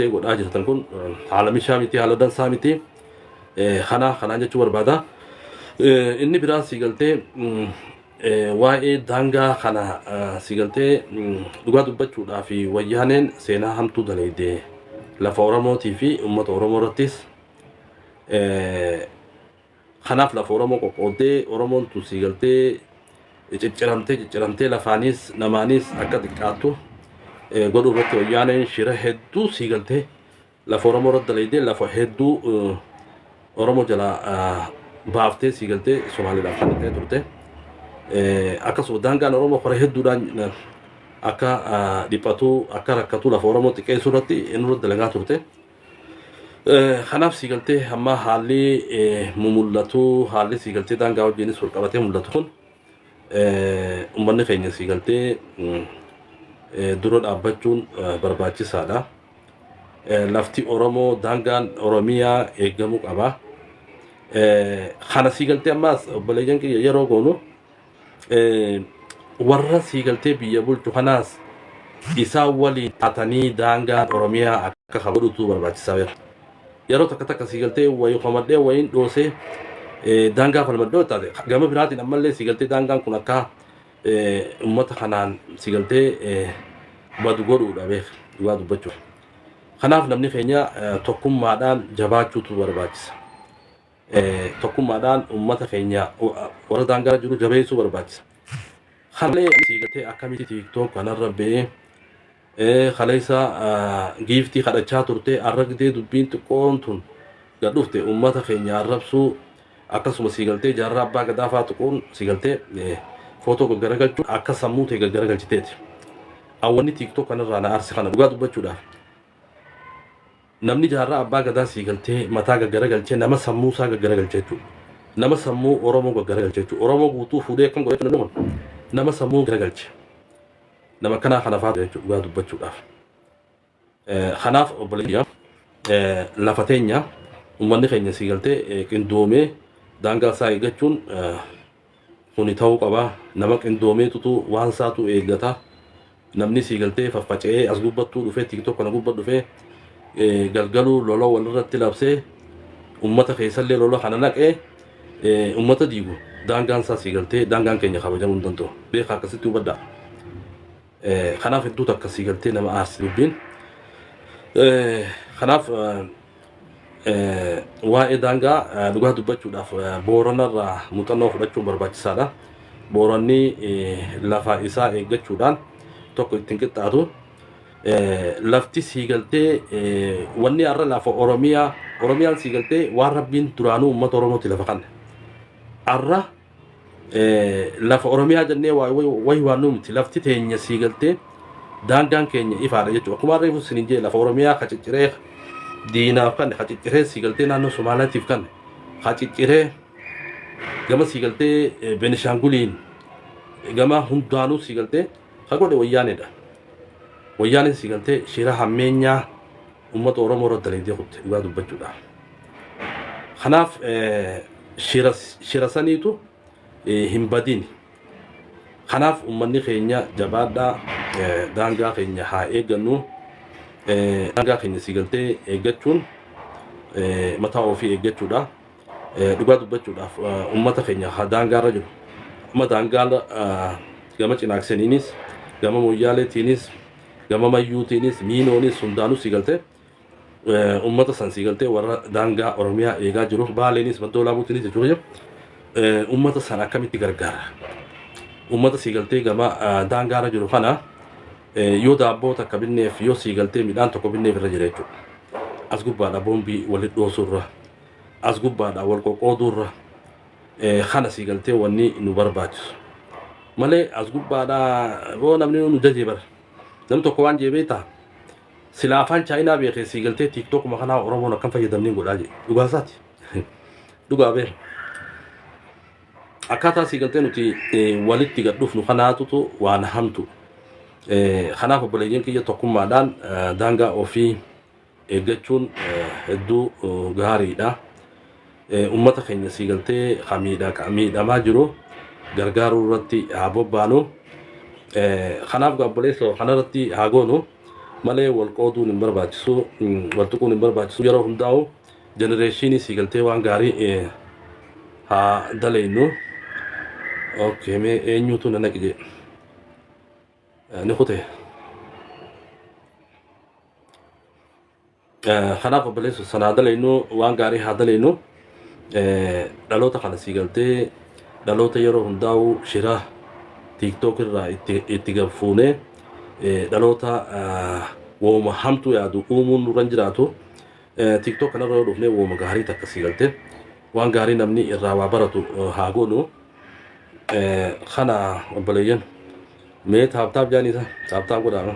Godhaa jirtan kun haala mishaa miti, haala dansaa miti. Kana kanaan jechuu barbaada. Inni biraa si galtee waa'ee daangaa kana si galtee dhugaa dubbachuudhaa fi wayyaaneen seenaa hamtuu dalayde lafa Oromootii fi uummata Oromoo irrattis. Kanaaf lafa Oromoo qoqqooddee Oromoon tun sii galtee cicciramtee cicciramtee lafaanis namaanis akka xiqqaattu godhuu irratti wayyaaneen shira hedduu sii galtee lafa Oromoo irratti dalaydee lafa hedduu Oromoo jalaa baaftee sii galtee Somaaliidhaaf kennitee turte. Akkasuma daangaan Oromoo karaa hedduudhaan akka dhiphatu akka rakkatu lafa Oromoo xiqqeessuu irratti inni irratti dalagaa turte. Kanaaf sii galtee amma haalli mumul'atu, haalli sii galtee daangaa wajjinis wal qabatee mul'atu kun uummanni keenya sii galtee dura dhaabbachuun barbaachisaadha. Lafti Oromoo daangaan Oromiyaa eegamuu qaba. Kana sii galtee ammaas obboleeyyan kiyya yeroo goonu warra sii galtee biyya bulchu kanaas isaan waliin taatanii daangaan Oromiyaa akka kabajatu barbaachisaa beeka. Yeroo takka takka sii galtee wayii komadhee wayiin dhoosee daangaa falmadhoo taate gama biraatiin ammallee sii galtee daangaan kun akka uummata kanaan sii galtee badu godhuudha beeka dhugaa dubbachuuf. Kanaaf namni keenya tokkummaadhaan jabaachuutu barbaachisa. Tokkummaadhaan uummata keenya warra daangaa jiru jabeessuu barbaachisa. Kalee sii galtee akkamitti TikTok kanarra ba'ee kaleessa giiftii kadhachaa turte arragdee dubbiin xiqqoon tun gad dhufte uummata keenya arrabsuu, akkasuma sii galtee jaarraa abbaa gadaa fa'aa tuquun sii galtee footoo gaggaragalchuun akka sammuu ta'e gaggaragalchiteeti. Awwanni TikTok kanarraa na aarse kana dhugaa dubbachuudhaaf. Namni jaarraa abbaa gadaa sii galtee mataa gaggaragalchee nama sammuu isaa gaggaragalchee jechuudha. Nama sammuu Oromoo gaggaragalchee jechuudha. Oromoo guutuu fuudhee akkam godhee namni kun nama sammuu garagalche. Nama akkanaa kana fa'aa jechuudha dhugaa dubbachuudhaaf. Kanaaf obboleeyyaa lafa teenya uummanni keenya sii galtee qindoomee daangaa isaa eeggachuun kuni ta'uu qaba. Nama qindoomeetutu waan isaatu eeggata. Namni sii galtee faffaca'ee as gubbattuu dhufee TikTok kana gubbat dhufee galgaluu lola walirratti labsee ummata keessallee lola kana naqee ummata diigu daangaan isaa sii galtee daangaan keenya kabajamuu hin danda'u. Beekaa akkasitti hubadhaa. Kanaaf hedduu takka sii galtee nama aarsi dubbiin. Kanaaf waa'ee daangaa dhugaa dubbachuudhaaf Booranarraa muuxannoo fudhachuun barbaachisaadha. Booranni lafa isaa eeggachuudhaan tokko ittiin qixxaatu. Lafti sii galtee wanni har'a lafa Oromiyaa Oromiyaan sii galtee waan Rabbiin duraanuu uummata Oromooti lafa kanne. Har'a lafa Oromiyaa jennee wayi waan nu miti, lafti teenya sii galtee daangaan keenya ifaadha jechuudha. Akkuma reefu isiniin jee lafa Oromiyaa ka cicciree diinaaf kanne, ka cicciree sii galtee naannoo Somaaliyaatiif kanne, ka cicciree gama sii galtee Benishaanguliin gama hundaanuu sii galtee ka godhe wayyaaneedha. Wayyaaneen sii galtee shira hammeenyaa uummata Oromoo irra dalaydee kutte dhugaa dubbachuudhaaf. Kanaaf shira saniitu hin badin. Kanaaf uummanni keenya jabaadhaa, daangaa keenya haa eeggannu. Daangaa keenya sii galtee eeggachuun mataa ofii eeggachuudha. Dhugaa dubbachuudhaaf uummata keenya haa daangaarra jiru. Amma daangaa gama cinaakseniinis, gama moyyaaleetiinis, gama mayyuutiinis, miinoonis hundaanuu sii galtee uummata san sii galtee warra daangaa Oromiyaa eegaa jiru Baaleenis Maddoo Laabuutiinis jechuudha. Uummata san akkamitti gargaara? Uummata sii galtee gama daangaarra jiru kana yoo daabboo takka binneef, yoo sii galtee midhaan tokko binneef irra jira jechuudha. As gubbaadha boombii walitti dhoosuurra, as gubbaadha wal qoqqooduurra kana sii galtee wanni nu barbaachisu. Malee as gubbaadha yoo namni nu jajee bara. Namni tokko waan jee beektaa? Sila afaan Chaayinaa beekee sii galtee TikTokuma kanaa Oromoon akkam fayyadamnee godhaa jee. Dhugaa isaati. Dhugaa beeka. Akkaataa sii galtee nuti walitti gad dhufnu kanaatutu waan hamtu. Kanaaf obboleeyyan kiyya tokkummaadhaan daangaa ofii eeggachuun hedduu gaariidha. Uummata keenya sii galtee miidhamaa jiru gargaaruu irratti haa bobbaanu. Kanaaf obboleessoo kanarratti haa goonu. Malee wal qooduun hin barbaachisu, wal tuquun hin barbaachisu. Yeroo hundaa'u generation sii galtee waan gaarii haa daleynu. Okay, mee eenyutu na naqi jee ni kute. Kanaaf obboleessu sana haa daleynu, waan gaarii haa daleynu. Dhaloota kana sii galtee dhaloota yeroo hundaa'u shira TikTok irraa itti gabfuunee dhaloota wooma hamtuu yaadu uumuun nurra hin jiraatu. TikTok kanarra yoo dhufnee wooma gaarii takka sii galtee waan gaarii namni irraa waa baratu haa goonu. Kana obboleeyyan mee tap tap jaanii isa tap tap godhaa.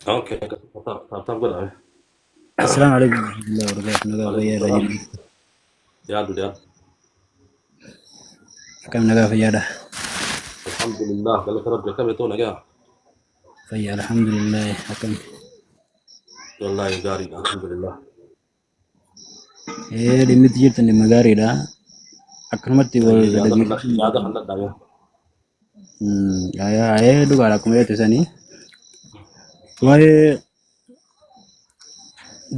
Okay, tap tap godhaa. السلام عليكم ورحمة الله وبركاته. Nagaa Waalaikum fayyaadha salaam. jirtu. Yaadu yaadu. Akkam nagaa fayyaadha. Alhamdulillah, galata rabbi akkam itoo nagaa. Fayyaa alhamdulillah akkam. Wallaahi gaariidha, alhamdulillah. Ee dhimmitti jirtan dhimma gaariidha. Akkanumatti wal Yaada kan dhaggeeffachuun yaada kan dhadhaa. Ee dhugaadha akkuma jettu sanii. Waa'ee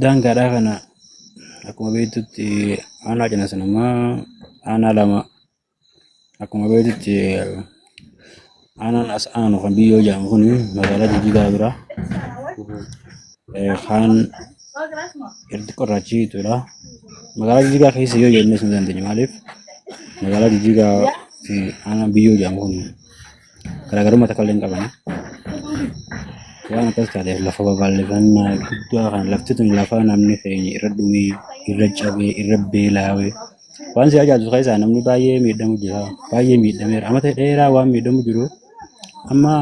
daangaadhaa kana akkuma beektutti aanaa cina sanammaa aanaa lama akkuma beektutti aanaan as aanu kan biyyoo jedhamu kun magaalaa Jijjigaa bira kaan irti qorrachiituudha. Magaalaa Jijjigaa keessa yoo jennee sun dandeenya maaliif magaalaa Jijjigaa fi aanaan biyyoo jedhamu kun garaagarummaa takka illee hin qaban. Waan akkas taateef lafa babal'ifannaa guddaa kana lafti tun lafa namni keenya irra dhumee, irra cabee, irra beelaawee. Waan si ajaa'ibsu keessaa namni baay'ee miidhamu jira. Baay'ee miidhameera. Amata dheeraa waan miidhamu jiru amma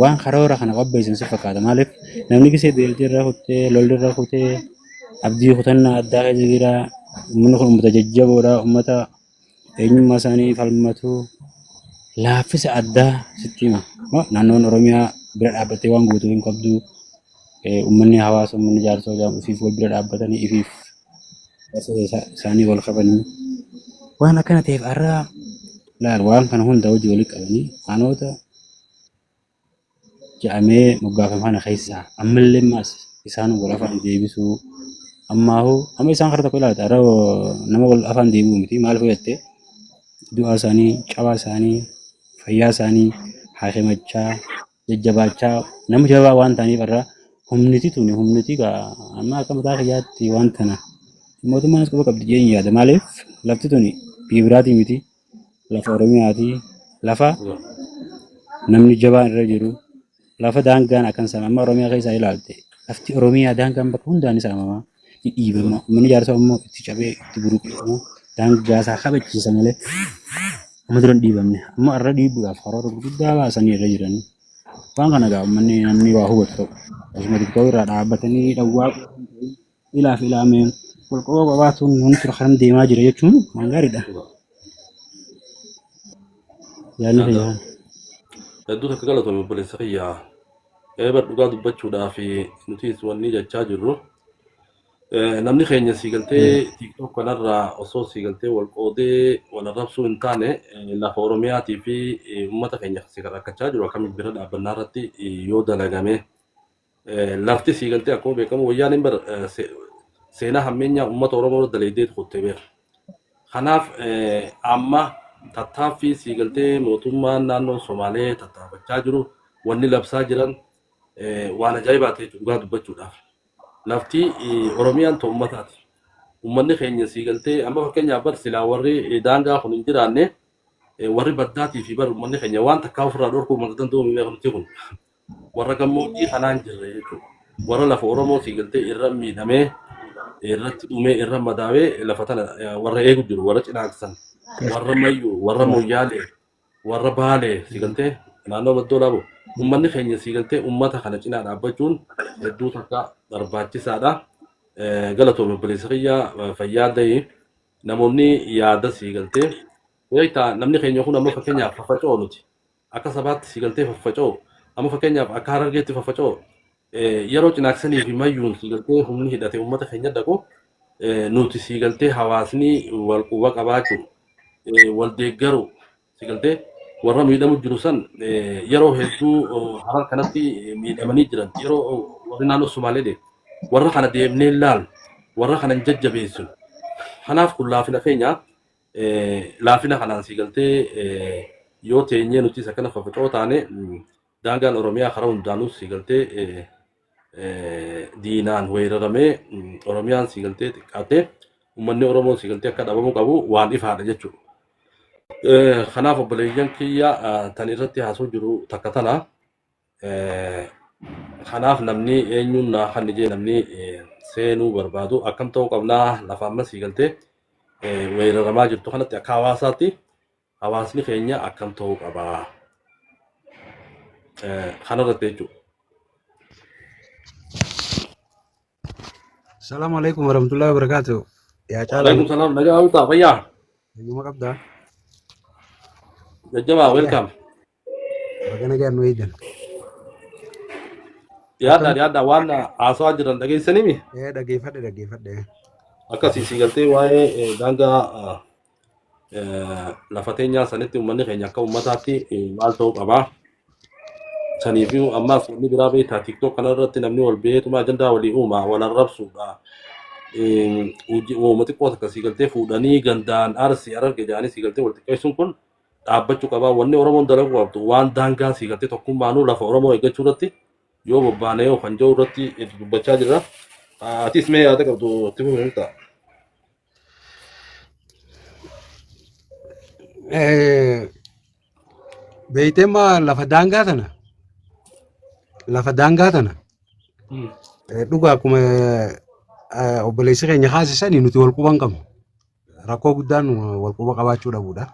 waan karoora kana qopheessan si fakkaata. Maaliif namni gisee beelti irra kutee, lolli irra kutee, abdii kutannaa addaa keessa jira. Uummanni kun uummata jajjaboodha. Uummata eenyummaa isaanii falmatu. Laaffisa addaa sitti hima. Naannoon Oromiyaa bira dhaabbattee waan guutuu hin qabdu. Uummanni hawaasa uummanni jaarsoo jedhamu ifiif wal bira dhaabbatanii ifiif isaanii wal qabanii. Waan akkana ta'eef har'a laal waan kana hunda hojii walii qabanii aanoota jedhamee moggaafame kana keessaa ammallee maas isaan wal afaan deebisuu ammaahuu amma isaan karaa tokko ilaalta har'a nama wal afaan deebi'u miti maal fudhatte du'aa isaanii cabaa isaanii fayyaa isaanii haakimachaa jajjabaachaa nama jabaa waan ta'aniif har'a humniti tuni humniti amma akka mataa kiyyaatti waan tana mootummaanis quba qabdi jedheen yaada maaliif lafti tuni biyya biraatii miti lafa Oromiyaati lafa namni jabaan irra jiru lafa daangaan akkan sana amma Oromiyaa keessaa ilaalte lafti Oromiyaa daangaan bakka hundaan ni saamama ni dhiibama uummanni jaarsaa immoo itti cabee itti buruqeefama daangaa isaa kabachiisa malee amma dura hin dhiibamne amma irra dhiibuudhaaf karoora gurguddaa baasanii irra jiranii waan kana gaa uummanni namni waa hubatu ta'u akkasuma TikTok irraa dhaabbatanii dhawwaa ilaaf ilaameen wal qaba qabaatuun wanti karam deemaa jira jechuun waan gaariidha. Yaadni Yaada fayyaan. hedduu takka galatoomi obboleessa kiyya. Eeba dhugaa dubbachuudhaaf nutis wanni jechaa jirru namni keenya sii galtee TikTok kanarraa osoo sii galtee wal qoodee wal arrabsuu hin taane lafa Oromiyaatii fi uummata keenya si rakkachaa jiru akkamitti bira dhaabbannaa irratti yoo dalagame lafti sii galtee akkuma beekamu wayyaan bar seenaa hammeenyaa uummata Oromoo irra dalaydee kuttee beeka. Kanaaf amma tattaaffii sii galtee mootummaan naannoo Somaalee tattaafachaa jiru wanni labsaa jiran waan ajaa'ibaa ta'e dhugaa dubbachuudhaaf. Lafti Oromiyaan ta'u uummataati. Uummanni keenya sii galtee amma fakkeenyaaf bar silaa warri daangaa kun hin jiraanne warri baddaatii fi bar uummanni keenya waan takkaa ofirraa dhorkuu uummata danda'u beekamti kun warra gammoojjii kanaan jirre jechuudha. Warra lafa Oromoo sii galtee irra miidhamee irratti dhumee irra madaawee lafa tana warra eegu jiru warra cinaaksan warra mayyuu warra moyyaalee warra baalee sii galtee naannoo maddoo laabu uummanni keenya sii galtee uummata kana cinaa dhaabbachuun hedduu takka barbaachisaadha. Galatoome obboleessa kiyya fayyaa ta'e namoonni yaada sii galtee beektaa namni keenya kun amma fakkeenyaaf faffaca'oo nuti akka sabaatti sii galtee faffaca'oo amma fakkeenyaaf akka harargeetti faffaca'oo Yeroo Cinaaksanii fi Mayyuun siigaltee humni hidhate uummata keenya dhaqu, nuti siigaltee hawaasni wal quba qabaachuu, wal deeggaru, siigaltee warra miidhamu jiru san yeroo hedduu Harar kanatti miidhamanii jiran, yeroo warri naannoo Sumaalee deemu warra kana deemnee ilaalu, warra kana hin jajjabeessinu. Kanaaf kun laafina keenya. Laafina kanaan siigaltee yoo teenyee nutis akkana faffaca'oo taane, daangaan Oromiyaa karaa hundaanuu siigaltee diinaan weeraramee, Oromiyaan siigaltee xiqqaattee, uummanni Oromoo siigaltee akka dhabamuu qabu waan ifaadha jechuudha. Kanaaf obboleeyyan kiyya, tan irratti haasoo jiru takka tana. Kanaaf namni eenyuun naa kan ijee namni seenuu barbaadu, akkam ta'uu qabnaa lafa amma siigaltee weeraramaa jirtu kanatti, akka hawaasaatti hawaasni keenya akkam ta'uu qabaa? Kanarratti jechuudha. Assalamu alaikum warahmatullahi wabarakatuh. Yaa Caalaa. Alaikum salaam, nagaa hawwitaa, fayyaa. Fayyuma qabdaa? Jajjabaa, welcome. Baga nagaan nu eegan. Yaadda yaadda, waan haasawaa jiran dhageessanimi? Ee, dhageeffadhe dhageeffadhe. Akkasii siigaltee waa'ee daangaa lafa teenyaa sanitti uummanni keenya akka uummataatti maal ta'uu qabaa? Saniif ammaas wanni biraa beektaa, TikTok kana irratti namni wal beekuma ajandaa walii uuma, wal arrabsuudha. Uuma xiqqoo takka siigaltee fuudhanii gandaan Arsii, Hararge jedhanii siigaltee wal xiqqeessuun kun dhaabbachuu qabaa. Wanni Oromoon dalaguu qabdu waan daangaa siigaltee tokkummaanuu lafa Oromoo eeggachuu irratti yoo bobbaanee yoo kan jiru irratti dubbachaa jirra. Atis mee yaada qabdu itti fufuu ta'a. Beeytee ma lafa daangaa tana dhugaa akkuma obboleessi keenya haasisanii, nuti wal quban qabnu. Rakkoo guddaan wal quba qabaachuu dhabuudha.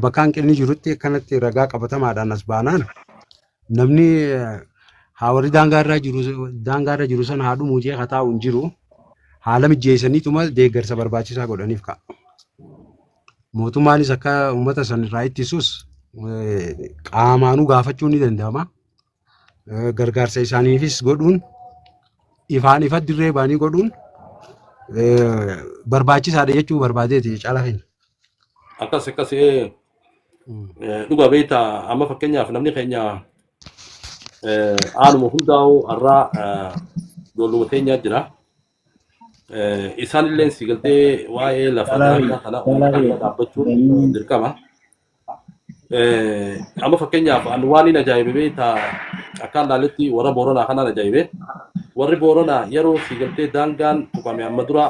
Bakka hanqinni jirutti akkanatti ragaa qabatamaadhaan as baanaan, namni haa warri daangaa irra jiru sana haa dhumuu jee haa taa'u hin jiru. Haala mijeessaniituma deeggarsa barbaachisaa godhaniif ka'a. Mootummaanis akka uummata san irraa ittisuus qaamaanuu gaafachuun ni danda'ama. Gargaarsa isaaniifis godhuun, ifaan ifa dirree baanii godhuun barbaachisaadha jechuu barbaadeeti, Caalaa keenya. Akkas akkas, dhugaa beektaa, amma fakkeenyaaf namni keenya aanuma hundaa'u har'aa ijoolluma teenyaa jira. Isaan illee si galtee waa'ee lafa daangaa kana uummata bira dhaabbachuun dirqama. Amma fakkeenyaaf ani waan inni ajaa'ibe beektaa, akka ilaaletti warra Booranaa kanaan ajaa'ibe. Warri Booranaa yeroo si galtee daangaan tuqame amma dura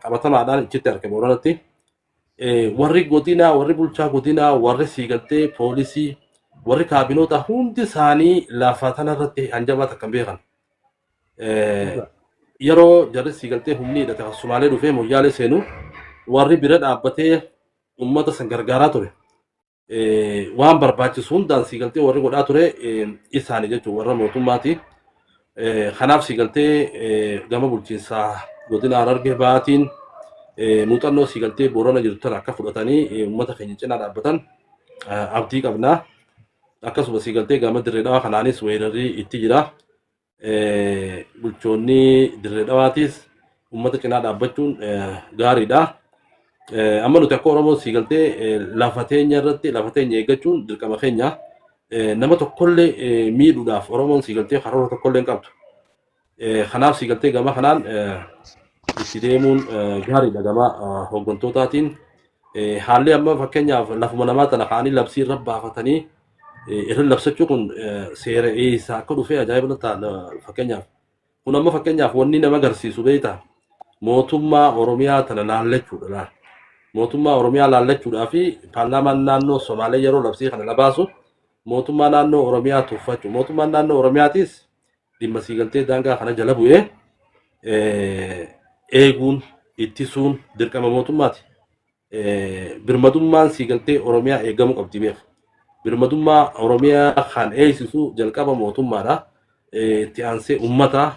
qabatamaadhaan ichitti arge Booranatti. Warri godinaa, warri bulchaa godinaa, warri siigaltee poolisii, warri kaabinoota hundi isaanii lafa tanarratti hanjabaa takka hin beekan. Yeroo jarri siigaltee humni hidhate kan Sumaalee dhufee Moyyaalee seenu, warri bira dhaabbatee uummata san gargaaraa ture. Waan barbaachisu hundaan siigaltee warri godhaa ture isaani jechuun warra mootummaati. Kanaaf siigaltee gama bulchiinsaa godina Harargee Bahaatiin muuxannoo siigaltee Boorana jirtu tana akka fudhatanii uummata keenya cinaa dhaabbatan abdii qabna. Akkasuma siigaltee gama Dirree Dhawaa kanaanis weerarri itti jira. Bulchoonni Dirree Dhawaatis uummata cinaa dhaabbachuun gaariidha. Amma nuti akka Oromoo siigaltee lafa teenya irratti lafa teenya eeggachuun dirqama keenya. Nama tokkollee miidhuudhaaf Oromoon siigaltee karoora tokkollee hin qabdu. Kanaaf siigaltee gama kanaan itti deemuun gaariidha gama hooggantootaatiin. Haalli amma fakkeenyaaf lafuma namaa tana ka'anii labsii irra baafatanii irra labsachuu kun seera eessaa akka dhufee ajaa'iba ta'a fakkeenyaaf. Kun amma fakkeenyaaf wanni nama agarsiisu beektaa, mootummaa Oromiyaa tana laallachuudha laal. Mootummaa Oromiyaa laallachuudhaa fi paarlaamaan naannoo Somaalee yeroo labsii kana labaasu mootummaa naannoo Oromiyaa tuffachuu. Mootummaan naannoo Oromiyaatis dhimma siigaltee daangaa kana jala bu'ee eeguun ittisuun dirqama mootummaati. Birmadummaan siigaltee Oromiyaa eegamuu qabdi beeka. Birmadummaa Oromiyaa kan eegsisu jalqaba mootummaadha. Itti aansee uummata.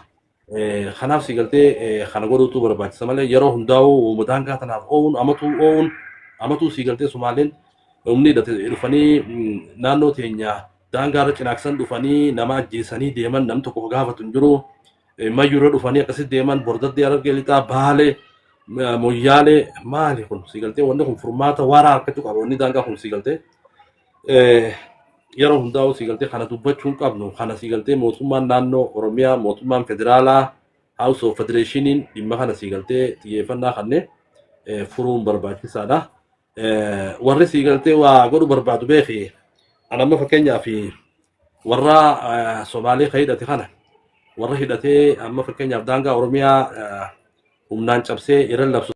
Kanaaf siigaltee kana godhuutu barbaachisa malee, yeroo hundaa'u daangaa tanaaf oowun amatuu oowun amatuu siigaltee Sumaaleen humni hidhate dhufanii naannoo teenya Daangaa irra Cinaaksan dhufanii nama ajjeesanii deeman, namni tokko gaafatu hin jiru. Mayyuu irra dhufanii akkasitti deeman, Bordaddee, Harargee Lixaa, Baalee, Moyyaalee, maali kun siigaltee? Wanni kun furmaata waaraa argachuu qaba, wanni daangaa kun siigaltee. Yeroo hundaa'u siigaltee kana dubbachuu hin qabnu. Kana siigaltee mootummaan naannoo Oromiyaa, mootummaan federaalaa, House of Federationiin dhimma kana siigaltee xiyyeeffannaa kanneen furuun barbaachisaadha. Warri siigaltee waa godhu barbaadu beeki. Ani amma fakkeenyaaf warra Somaalee kan hidhate kana, warra hidhatee amma fakkeenyaaf daangaa Oromiyaa humnaan cabsee irra labsu.